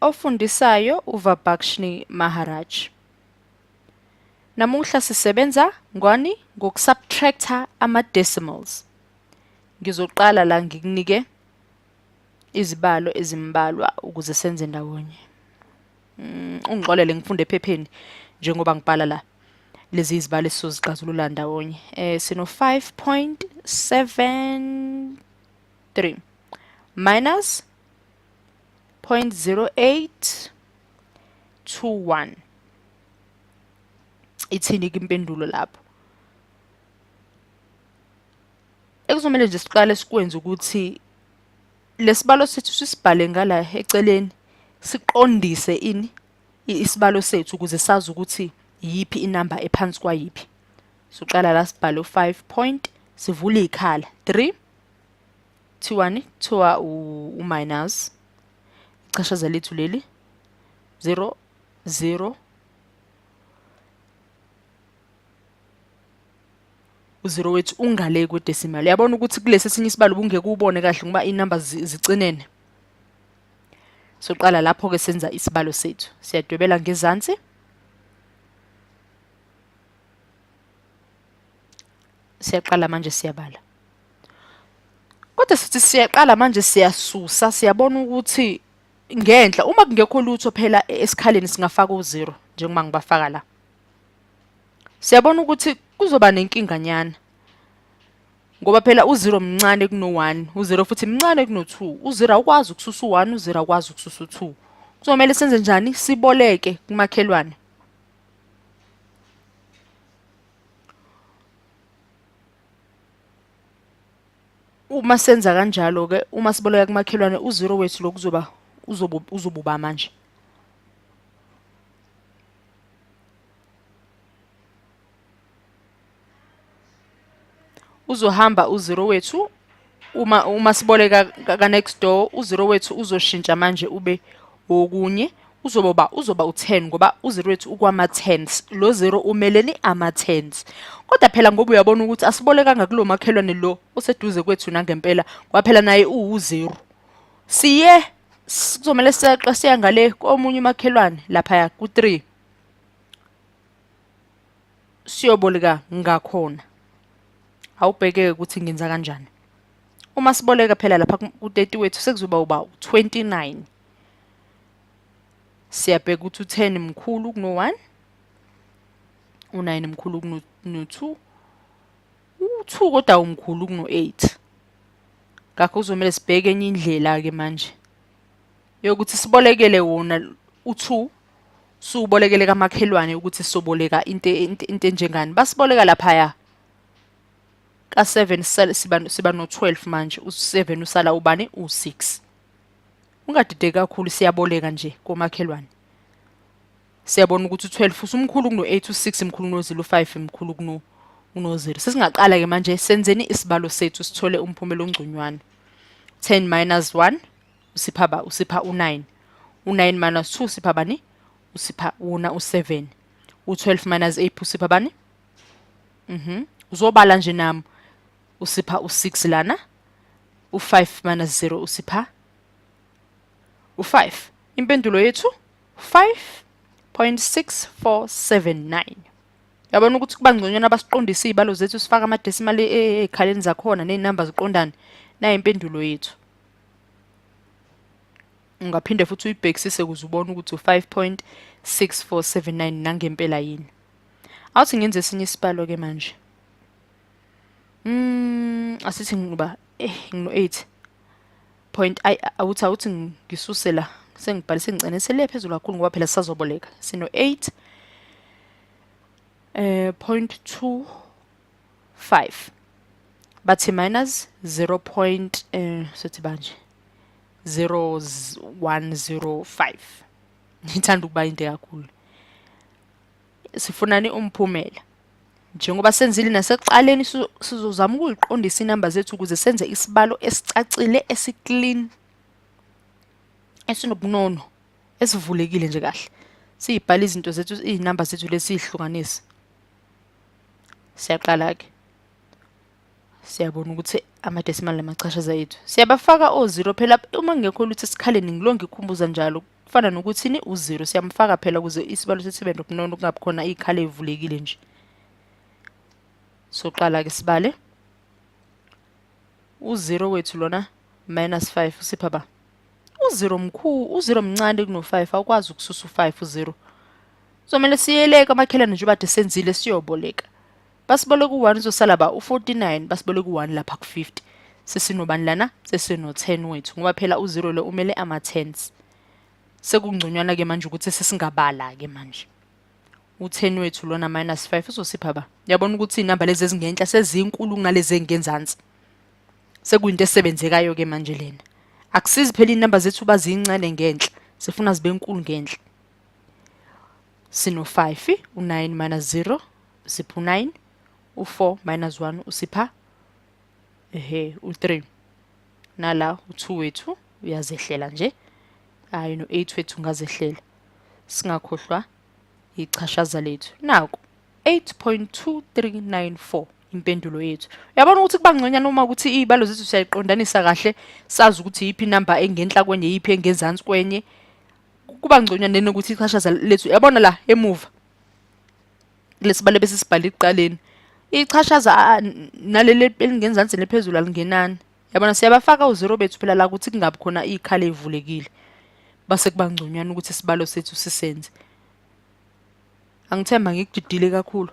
Ofundisayo uVabakshni Maharaj. Namuhla sisebenza ngani? Ngokusubtracta ama-decimals. Ngizoqala la ngikunike izibalo ezimbalwa ukuze senze ndawonye. Ungixolele ngifunde ephepheni njengoba ngibhala la lezi izibalo esizozixazulula ndawonye. Sino 5.73 minus 0.0821. Ithini ke impendulo lapho? Ekuzomele nje siqale sikwenze ukuthi lesibalo sethu sisibhale ngala eceleni, siqondise ini isibalo sethu ukuze sazi ukuthi iyiphi inamba ephansi kwayiphi. Soqala la sibhale u5 point, sivule ikhala 3, kuthiwani? Kuthiwa u-minus, ichashaza lethu leli 0 0 u-0 wethu ungale kwedecimal. Uyabona ukuthi kulesi esinye isibalo ubungeke ubone kahle ngoba inamba zicinene. Soqala lapho ke senza isibalo sethu. Siyadwebela ngezansi. Siyaqala manje siyabala. Kodwa sithi siyaqala manje siyasusa, siyabona ukuthi ngenhla uma kungekho lutho phela esikhaleni singafaka u-0 njengoba ngibafaka la. Siyabona ukuthi kuzoba nenkinganyana ngoba phela u-0 mncane kuno-1, u-0 futhi mncane kuno-2. U-0 awukwazi ukususa u-1, u-0 awukwazi ukususa u-2. Kuzomele senze njani? Siboleke kumakhelwane. Uma senza kanjalo-ke, uma siboleka kumakhelwane, u-0 wethu lo kuzoba uzobuba manje. Uzohamba u-0 wethu uma siboleka ka next door, u-0 wethu uzoshintsha manje ube okunye, uzoba u-10 ngoba u-0 wethu ukwama-tens, lo 0 umeleni ama-tens. Kodwa phela ngoba uyabona ukuthi asibolekanga kulo makhelwane lo oseduze kwethu nangempela, ngoba phela naye uwu-0. Siye kuzomele seqe siya ngale komunye umakhelwane laphaya ku-3, siyoboleka ngakhona. Awubheke ukuthi ngenza kanjani. Uma siboleka phela lapha ku-30 wethu sekuzoba uba u-29. Siyabheka ukuthi u-10 mkhulu kuno-1, u-9 mkhulu kuno-2, u-2 kodwa umkhulu kuno-8. Ngakho kuzomele sibheke enye indlela-ke manje yokuthi sibolekele wona u-2, siwubolekele kamakhelwane ukuthi sizoboleka into enjengani. Basiboleka laphaya ka-7, siba no-12 manje, u-7 usala ubani? U-6. Ungadideki kakhulu, siyaboleka nje komakhelwane. Siyabona ukuthi u-12 usumkhulu kuno-8, u-6 mkhulu kuno-0, u-5 mkhulu kuno-0. Sesingaqala-ke manje senzeni isibalo sethu sithole umphumela ongconywana. 10 minus 1 usipha ba, usipha u-9. U-9 minus 2 usipha bani? Usipha wona u-7. U-12 minus 8 usipha bani? Uzobala nje nami, usipha u-6 lana. U-5 minus 0 usipha u-5. Impendulo yethu 5.6479. Yabona ukuthi kuba ngconywana abasiqondisa izibalo zethu, sifaka ama-decimal ey'khaleni zakhona ney'namba ziqondane. Nayi impendulo yethu. Ungaphinde futhi uyibhekisise ukuze ubone ukuthi u-5.6479 nangempela yini. Awuthi ngenze esinye isibalo ke manje. Asithi ngiba ngino 8 point, ay, awuthi ngisuse la, sengibhale sengicene sele phezulu kakhulu ngoba phela sisazoboleka. Sino 8 point two five, bathi minus 0 point, sithi banje 0105. Ngithanda ukuba into kakhulu. Sifunani umphumela? Njengoba senzile nasekuqaleni, sizozama ukuyiqondisa inamba zethu ukuze senze isibalo esicacile, esiclean, esinobunono, esivulekile nje kahle. Siyibhala izinto zethu, izinamba zethu lezi siyihlukanise. Siyaqala ke. Siyabona ukuthi ama-decimal namachashaza ethu siyabafaka o-zero phela uma kungekho lutho esikhaleni ngilo ngikhumbuza njalo kufana nokuthini u-zero siyamfaka phela ukuze isibalo sethu sibe nobunono kungabi khona iy'khala ey'vulekile nje. Soqala-ke sibale u-zero wethu lona minus 5 usipha ba u-zero mkhulu u-zero mncane kuno-5 awukwazi ukususa u-5 u-zero kuzomele siyeleke amakhelwane njengoba kade senzile siyoboleka. Basiboleka u-1 uzosala ba u-49 basiboleka u-1 lapha ku-50 sesinobani lana sesino-10 wethu ngoba phela u-0 lo umele ama-tens sekungconywana ke manje ukuthi sesingabala ke manje u-10 wethu lona minus 5 uzosipha ba yabona ukuthi inamba lezi ezingenhla sezinkulu kunalezi ezingenzansi sekuyinto esebenzekayo ke manje lena akusizi phela inamba zethu bazincane ngenhla sifuna zibe nkulu ngenhla sino-5 u-9 minus 0 usipha u-9 u-4 minus 1 usipha ehe u-3 nala u-2 wethu uyazehlela nje hayi no-8 wethu ungazehlela singakhohlwa ichashaza lethu naku 8.2394 impendulo yethu uyabona ukuthi kuba ngconyana uma ukuthi iy'balo zethu siyayiqondanisa kahle sazi ukuthi yiphi inamba engenhla kwenye yiphi engezansi kwenye kuba ngconywana nenokuthi ichashaza lethu yabona la emuva lesibalo bese sibhala ekuqaleni ichashaza naleli elingenzansi nephezulu alingenani yabona siyabafaka uzero bethu phela la ukuthi kungabi khona iy'khala ey'vulekile base kuba ngconywana ukuthi isibalo sethu sisenze angithemba ngikudidile kakhulu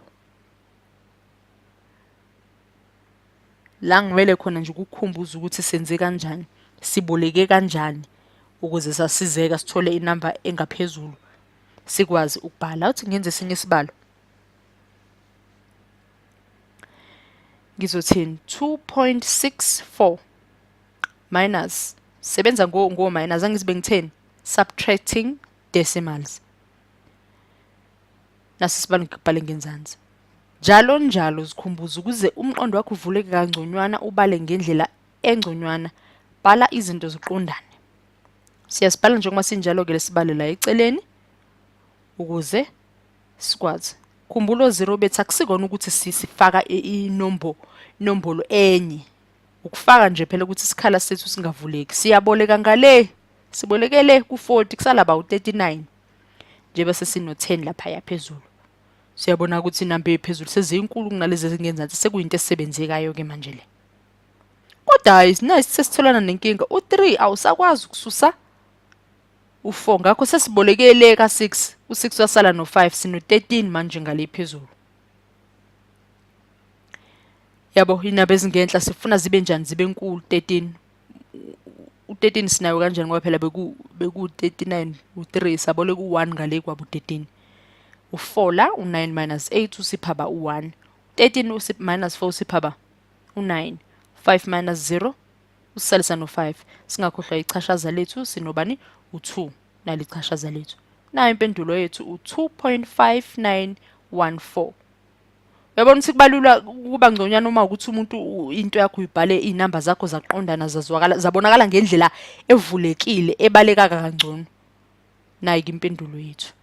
la ngimele khona nje ukukukhumbuza ukuthi senze kanjani siboleke kanjani ukuze sasizeka sithole inamba engaphezulu sikwazi ukubhala uthi ngenze esinye isibalo ngizothini 2.64 minus sebenza ngo ngo minus angizibe ngitheni subtracting decimals nasi isibalo ngikubhale ngenzansi njalo njalo zikhumbuza ukuze umqondo wakho uvuleke kangconywana ubale ngendlela engconywana bhala izinto ziqondane siyasibhala njengoba sinjalo-ke lesibalo la eceleni ukuze sikwazi khumbula o-zero bethu akusikona ukuthi sifaka inombo inombolo enye ukufaka nje phela ukuthi isikhala sethu singavuleki siyaboleka ngale sibolekele ku-40 kusala ba u-39 njengoba sesino-10 laphaya phezulu siyabona ukuthi inamba ephezulu sezinkulu kunalezi ezingenzansi sekuyinto esebenzekayo-ke manje le kodwa hayi nayi sesitholana nenkinga u-3 awusakwazi ukususa u-4 ngakho sesibolekele ka-6 u-6 wasala no-5 sino-13 manje ngale phezulu yabo inamba ezingenhla sifuna zibe njani zibe nkulu 13 u-13 sinayo kanjani ngoba phela beku beku-39 u-3 saboleka u-1 ngale kwabo u-13 u-4 la u-9 minus 8 usipha ba u-1 13 minus 4 usipha ba u-9 5 minus 0 usisalisa no-5 singakhohlwa ichashaza lethu sinobani u-2 nali chashaza lethu nayo impendulo yethu u-2.5914 uyabona ukuthi kubalula ukuba ngconywana uma ukuthi umuntu into yakho uyibhale iy'namba zakho zaqondana zazwakala zabonakala ngendlela evulekile ebaleka kangcono nayi-ke impendulo yethu.